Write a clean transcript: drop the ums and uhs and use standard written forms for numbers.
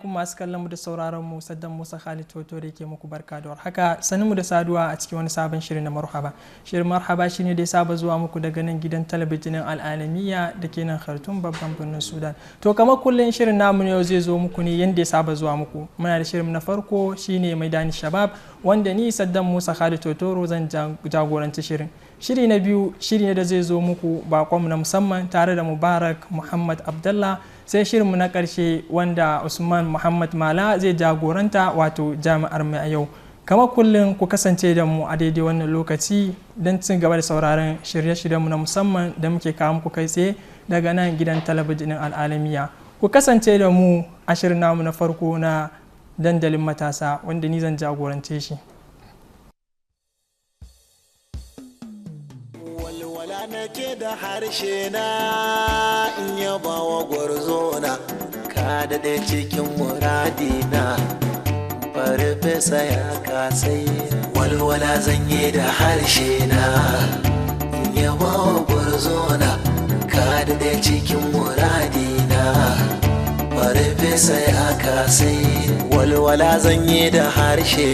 Alaikum masu kallon mu da sauraron mu, Saddam Musa Khalid Toto da ke muku barka da warhaka. Sanin mu da saduwa a cikin wani sabon shirin na Marhaba. Shirin Marhaba shine da ya saba zuwa muku daga nan gidan talabijinin Al'alamiya da ke nan Khartoum, babban birnin Sudan. To, kamar kullum, shirin namu ne yau zai zo muku ne yanda ya saba zuwa muku. Muna da shirin na farko shine Maidani Shabab, wanda ni Saddam Musa Khalid Totoro zan jagoranci shirin. Shiri na biyu shiri ne da zai zo muku bakonmu na musamman tare da Mubarak Muhammad Abdallah. Sai shirinmu na ƙarshe wanda Usman Muhammad Mala zai jagoranta, wato Jami'ar Mai a Yau. Kamar kullum, ku kasance da mu a daidai wannan lokaci don cin gaba da sauraron shirye-shiryenmu na musamman da muke kawo muku kai tsaye daga nan gidan talabijinin Al'alamiya. Ku kasance da mu a shirin namu na farko na Dandalin Matasa, wanda ni zan jagorance shi. Walwala nake da harshe na in yaba wa gwarzona, ka daɗe cikin muradina, farfesa ya kasai. Walwala zan yi da harshe na in yaba wa gwarzona, ka daɗe cikin muradina, farfesa ya kasai. Walwala zan yi da harshe.